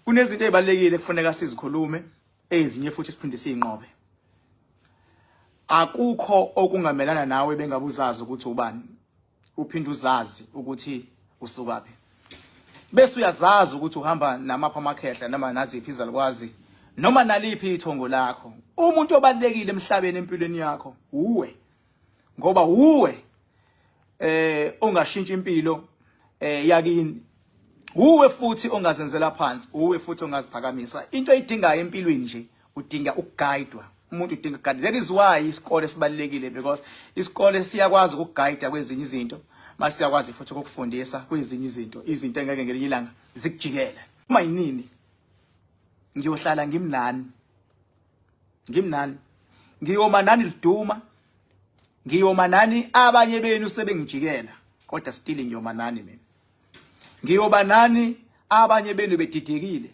Kunezinto ezibalekile kufuneka sizikhulume, ezinye futhi siphinde siyinqobe. Akukho okungamelana nawe bengabuzazi ukuthi ubani, uphinde uzazi ukuthi usukaphi, bese uyazazi ukuthi uhamba namapha amakhehla noma naziphi izalukwazi noma naliphi ithongo lakho. Umuntu obalekile emhlabeni empilweni yakho uwe, ngoba uwe ongashintsha impilo yakini, uwe futhi ongazenzela phansi, uwe futhi ongaziphakamisa. Into oyidingayo empilweni nje, udinga ukuguidwa. Umuntu udinga ukuguide. That is why isikole sibalekile, because isikole siyakwazi ukuguide kwezinye izinto, masiyakwazi futhi ukukufundisa kwezinye izinto, izinto engeke ngelinye ilanga zikujikele. Uma yinini ngiyohlala ngimnani, ngimnani, ngiyoma nani liduma, ngiyoma nani abanye benu sebengijikela, kodwa still ngiyoma nani mina. Ngiyoba nani abanye benu bedidekile,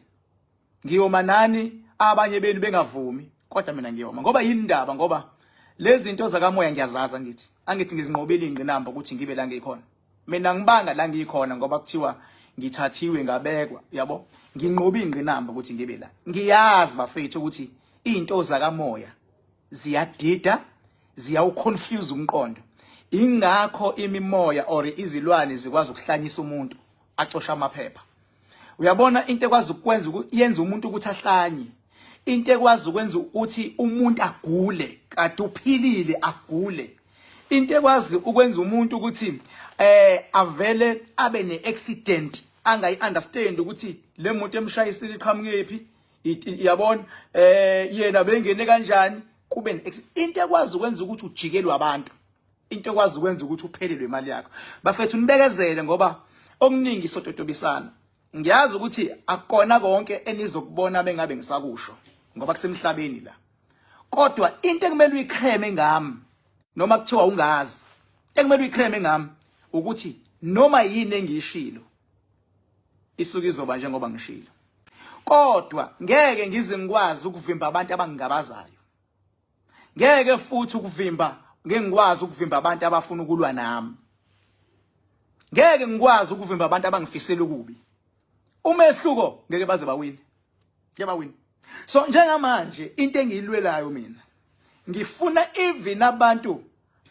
ngiyoma nani abanye benu bengavumi, kodwa mina ngiyoma. Ngoba yini indaba? Ngoba lezi zinto zakamoya ngiyazaza, ngithi angithi ngizinqobile ingqinamba ukuthi ngibe la ngikhona. Mina ngibanga la ngikhona ngoba kuthiwa ngithathiwe ngabekwa, yabo, nginqobe ingqinamba ukuthi ngibe la. Ngiyazi bafethu ukuthi izinto zakamoya ziyadida, ziyawuconfuse umqondo. Ingakho imimoya or izilwane zikwazi ukuhlanyisa umuntu acosha amaphepha. Uyabona, into ekwazi ukwenza yenza umuntu ukuthi ahlanye, into ekwazi ukwenza ukuthi umuntu agule kade uphilile agule, into ekwazi ukwenza umuntu ukuthi avele abe neaccident angayi understand ukuthi le muntu emshayisile iqhamukephi, yabona, yena bengene kanjani, kube into ekwazi ukwenza ukuthi ujikelwe abantu, into ekwazi ukwenza ukuthi uphelelwe imali yakho. Bafethu, nibekezele ngoba okuningi sototobisana. Ngiyazi ukuthi akukona konke enizokubona bengabe ngisakusho ngoba kusemhlabeni la, kodwa into ekumele uyicreme ngami, noma kuthiwa ungazi, ekumele uyicreme ngami ukuthi noma yini engiyishilo isuke izoba njengoba ngishilo, kodwa ngeke ngize ngikwazi ukuvimba abantu abangingabazayo, ngeke futhi ukuvimba, ngeke ngikwazi ukuvimba abantu abafuna ukulwa nami, ngeke ngikwazi ukuvimba abantu abangifisela ukubi. Umehluko, ngeke baze bawine, ngeke bawine. So njengamanje into engiyilwelayo mina, ngifuna even abantu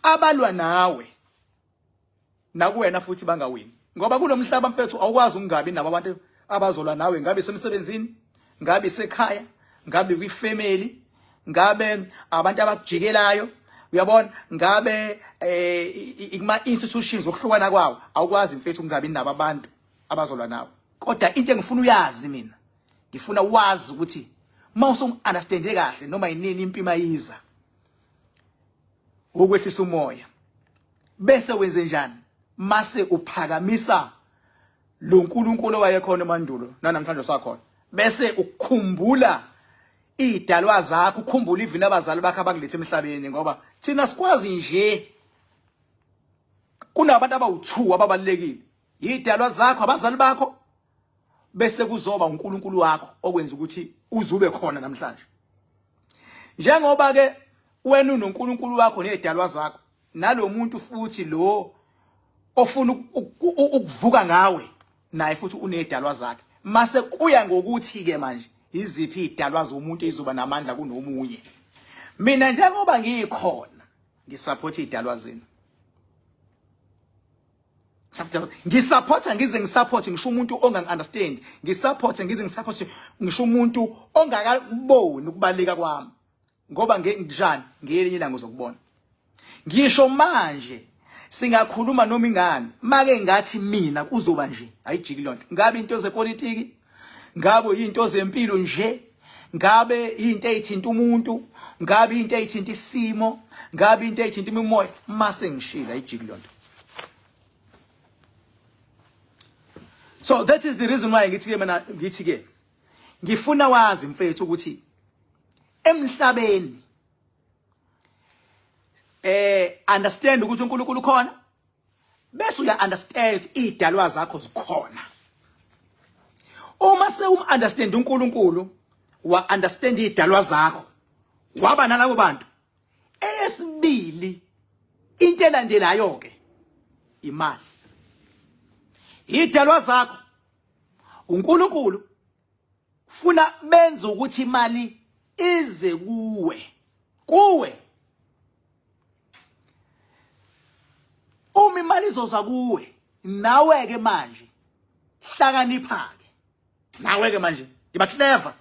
abalwa nawe nakuwena futhi bangawini, ngoba kulomhlaba mfethu awukwazi ukungabi nabo abantu abazolwa nawe, ngabe semsebenzini, ngabe sekhaya, ngabe kwifamily, ngabe abantu abakujikelayo, uyabona, ngabe kuma institutions okuhlukana kwawo. Awukwazi mfethu ukungabi nabo abantu abazolwa nawe. Kodwa into engifuna uyazi mina, ngifuna wazi ukuthi mawusu understand kahle, noma yinini impi mayiza, ukwehlisa umoya bese wenze njani? Mase uphakamisa lo nkulunkulu owayekhona emandulo nanamhlanje sakhona, bese ukukhumbula idalwa zakho, ukhumbula even abazali bakho abakulethe emhlabeni, ngoba thina sikwazi nje kunabantu abawu2 ababalekile: idalwa zakho, abazali bakho, bese kuzoba uNkulunkulu wakho okwenza ukuthi uzube khona namhlanje. Njengoba ke wena unoNkulunkulu wakho nezidalwa zakho, nalomuntu futhi lo ofuna ukuvuka ngawe naye futhi unezidalwa zakhe. Mase kuya ngokuthi ke manje iziphi izidalwa zomuntu ezizoba namandla kunomunye. Mina njengoba ngikhona, ngisupport izidalwa zenu, ngisupporta ngize ngisupport ngisho umuntu ongangi-understand, ngisupport ngize ngisupport ngisho umuntu ongakaboni ukubaleka kwami, ngoba njani ngelinye ilanga uzokubona. Ngisho manje singakhuluma noma ingani, make ngathi mina kuzoba nje ayijiki lonto, ngabe into zepolitiki, ngabe into zempilo nje, ngabe into eyithinta umuntu, ngabe into eyithinta isimo, ngabe into eyithinta imimoya, mase ngishila ayijiki lonto. So that is the reason why ngithi ke mina, ngithi ke ngifuna wazi mfethu ukuthi emhlabeni understand ukuthi uNkulunkulu ukhona, bese uya understand idalwa zakho zikhona. Uma sewum understand uNkulunkulu, wa understand idalwa zakho, waba nalabo bantu. Eyesibili into elandelayo ke imali, idalwa zakho, uNkulunkulu. Funa benze ukuthi imali ize kuwe. Kuwe. Uma imali izoza kuwe, nawe ke manje hlakanipha ke. Nawe ke manje ngiba clever.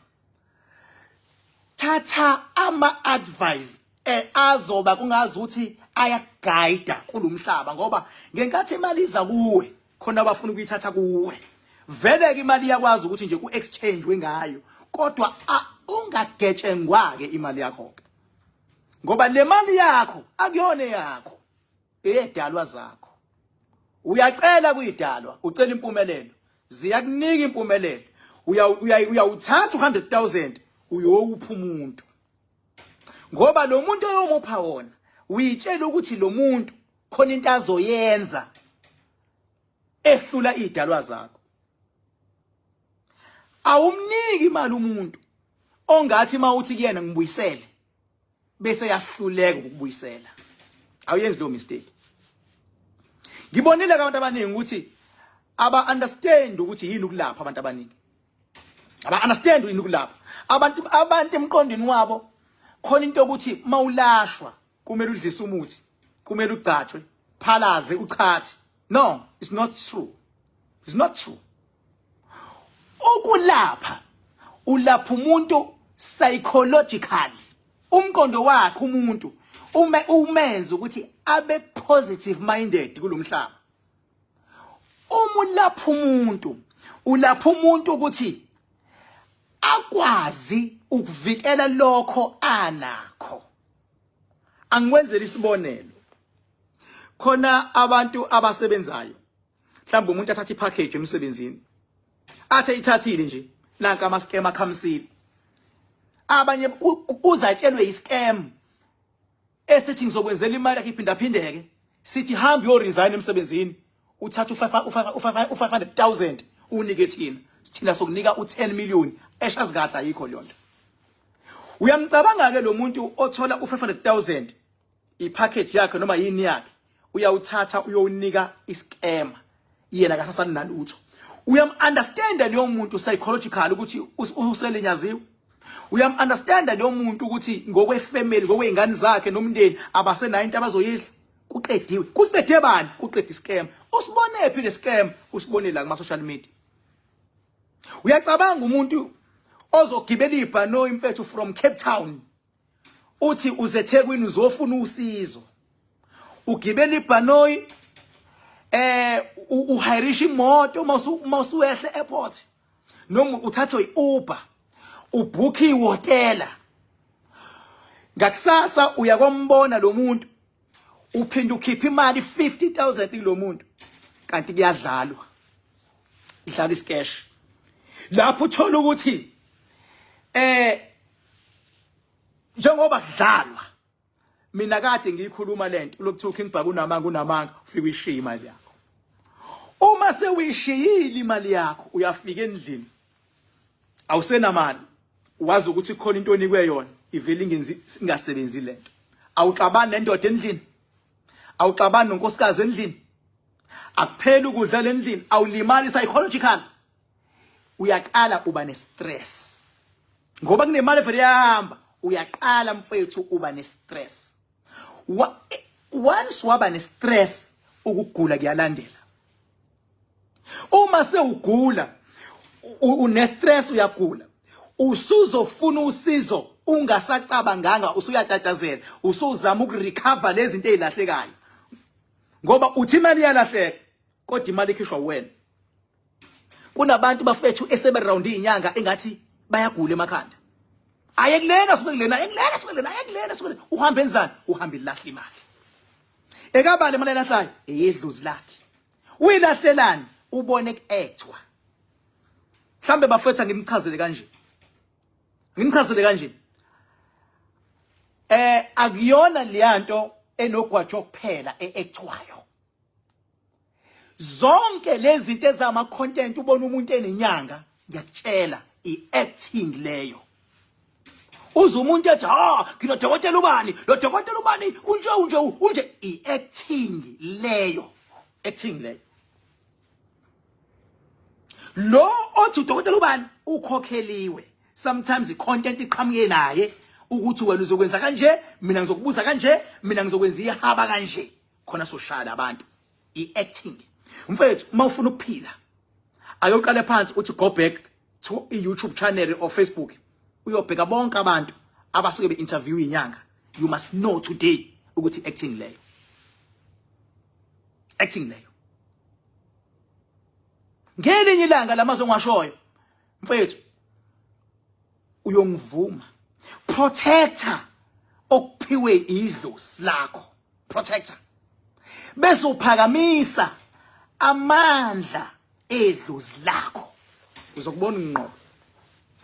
Thatha ama advice eh azoba kungazi ukuthi ayaguide kulomhlaba ngoba ngenkathi imali iza kuwe khona abafuna ukuyithatha kuwe vele ke imali iyakwazi ukuthi nje ku exchange ngayo kodwa ungagetshengwa ke imali yakho ke ngoba le mali yakho akuyona yakho eyedalwa zakho uyacela kuyidalwa ucela impumelelo ziyakunika impumelelo uyawuthatha u100000 uyowupha umuntu ngoba lo muntu oyomupha wona uyitshela ukuthi lo muntu khona into azoyenza ehlula idalwa zakho awumniki imali umuntu ongathi mawuthi kuyena ngibuyisele bese yahluleka ukubuyisela awuyenzi leyo mistake ngibonile abantu abaningi ukuthi aba understand ukuthi yini ukulapha abantu abaningi aba understand yini ukulapha abantu abantu emqondweni wabo khona into yokuthi mawulashwa kumele udlise umuthi kumele ugcatshwe phalaze uchathe no it's not true it's not true ukulapha ulapha umuntu psychologically umqondo wakhe umuntu ume umenza ukuthi abe positive minded kulomhlaba uma ulapha umuntu ulapha umuntu ukuthi akwazi ukuvikela lokho anakho angikwenzele isibonelo khona abantu abasebenzayo mhlawumbe umuntu athatha ipackage emsebenzini athe ithathile nje nanka ama scam akhamisile abanye uzatshelwe iscam esithi ngizokwenzela imali yakhe iphindaphindeke sithi hamba uyo resign emsebenzini uthatha u-500,000 unike thina thina sokunika u-10 million eshazi kahle ayikho leyo nto uyamcabanga ke lo muntu othola u-500,000 ipackage yakhe noma yini yakhe uyawuthatha uyowunika iscammer yena akasasani nalutho uyam-understanda leyo muntu psychological ukuthi uselinyaziwe uyam-understanda leyo muntu ukuthi ngokwefamily ngokwey'ngane zakhe nomndeni abasenayo into abazoyidla kuqediwe kuqede bani kuqede iscam usibone phi le scam usibone la kuma social media uyacabanga umuntu ozogibela ibhanoyi mfethu from Cape Town uthi uzethekwini uzofuna usizo ugibela ibhanoyi eh uhirisha imoto mawusuwehle airport noma uthathwe iUber ubhukhe ihotela ngakusasa uyakombona lo muntu uphinda ukhipha imali 50000 kulo muntu kanti kuyadlalwa idlalwa isikesh lapho uthola ukuthi eh njengoba kudlalwa mina kade ngiyikhuluma lento lokuthiwa uKing Bhaka unamanga unamanga ufike uyishiye imali yakho uma sewuyishiyile imali yakho uyafika endlini awusenamali wazi ukuthi khona into onikwe yona ivele ingenzi ingasebenzi lento awuxabani nendoda endlini awuxabani nonkosikazi endlini akupheli ukudla lendlini awulimali psychological uyaqala uba nestress ngoba kunemali vele yahamba uyaqala mfethu uba nestress once waba nestress ukugula kuyalandela uma sewugula unestress uyagula usuzofuna usizo ungasacabanganga usuyatatazela usuzama ukurecover lezi zinto ezilahlekayo ngoba uthi imali iyalahleka kodwa imali ikhishwa wena kunabantu bafethu eseberound izinyanga engathi bayagula emakhanda aye kulena suke kulena aye kulena suke kulena aye kulena suke uhamba enzani uhamba ilahla imali ekabani imali elahlayo eyedlozi lakhe uyilahlelani ubone kuethwa mhlambe bafethu ngimchazele kanje ngimchazele kanje eh akuyona leyanto enogwajo kuphela eethwayo zonke lezi zinto ezama content ubona umuntu enenyanga ngiyakutshela iacting leyo uze umuntu ethi ha nginodokotela ubani lo dokotela ubani unje unje unje iacting leyo acting leyo Lo othi udokotela ubani ukhokheliwe. Sometimes i-content iqhamuke naye ukuthi wena uzokwenza kanje, mina ngizokubuza kanje, mina ngizokwenza ihaba kanje. Khona soshaya abantu. I-acting. Mfethu, uma ufuna ukuphila, ayoqale phansi uthi go back to i-YouTube channel or Facebook. Uyobheka bonke abantu abasuke be-interview inyanga. You must know today ukuthi acting leyo. Acting leyo. Ngelinye ilanga lamazwi ongiwashoyo mfethu uyongivuma. Protector okuphiwe idlozi lakho. Protector. Bese uphakamisa amandla edlozi lakho. Uzokubona unqoba.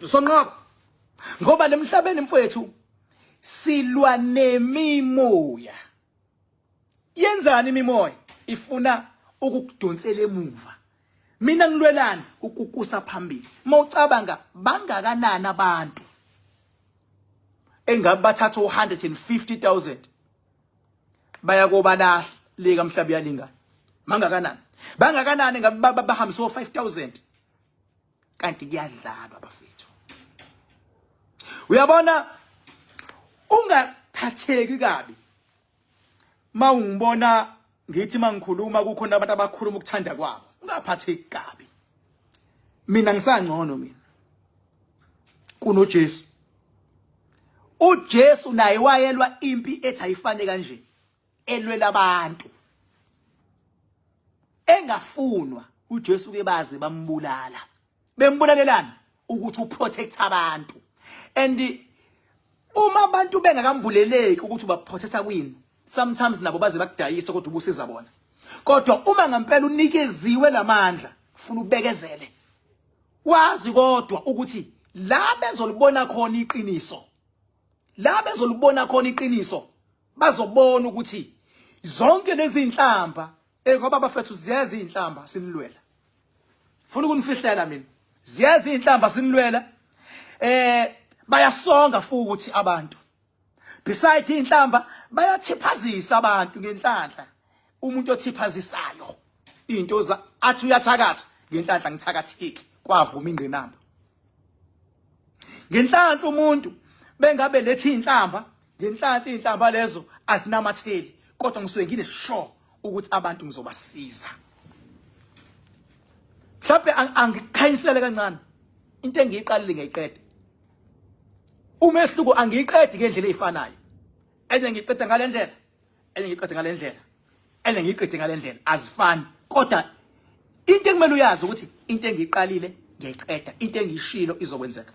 Usonqoba. Ngoba lemhlabeni mfethu silwa nemimoya. Yenzani imimoya? Ifuna ukukudonsela emuva. Mina ngilwelani ukukusa phambili. Mawucabanga bangakanani abantu engabe bathatha u-150,000 baya kobalahla lika mhlaba uyalingana. Mangakanani? Bangakanani ngabe bahambisa o-5000 kanti kuyadlalwa bafethu. Uyabona ungaphatheki kabi mawungibona ngithi mangikhuluma kukhona abantu abakhuluma ukuthanda kwabo, ungaphatheki kabi. Mina ngisangcono mina kunoJesu. uJesu naye wayelwa impi ethi ayifane kanje, elwela abantu engafunwa. uJesu ke baze bambulala. Bembulalelana ukuthi uprotect abantu. And uma abantu bengakambuleleki ukuthi ubaprotecta kwini, sometimes nabo baze bakudayise kodwa ubusiza bona. Kodwa uma ngempela unikeziwe lamandla, ufuna ubekezele. Wazi kodwa ukuthi la bezolibona khona iqiniso. La bezolibona khona iqiniso bazobona ukuthi zonke lezi inhlamba ngoba bafethu ziyeza inhlamba sinilwela. Funa ukunifihlela mina. Ziyeza inhlamba sinilwela. Bayasonga futhi abantu. Beside inhlamba bayathiphazisa abantu ngenhlanhla. Umuntu othiphazisayo into za athi uyathakatha ngenhlanhla ngithakathiki kwavuma ingqinamba. Ngenhlanhla umuntu bengabe lethi inhlamba ngenhlanhla inhlamba lezo azinamatheli kodwa ngisuke ngine sure ukuthi abantu ngizobasiza. Mhlawumbe angikukhanyisele kancane into engiyiqalile ngiyayiqeda. Umehluko angiyiqedi ngendlela efanayo. Enye ngiyiqeda ngale ndlela, enye ngiyiqeda ngale ndlela, enye ngiyiqede ngale ndlela, azifani. Kodwa into ekumele uyazi ukuthi into engiyiqalile ngiyayiqeda, into engiyishilo izokwenzeka.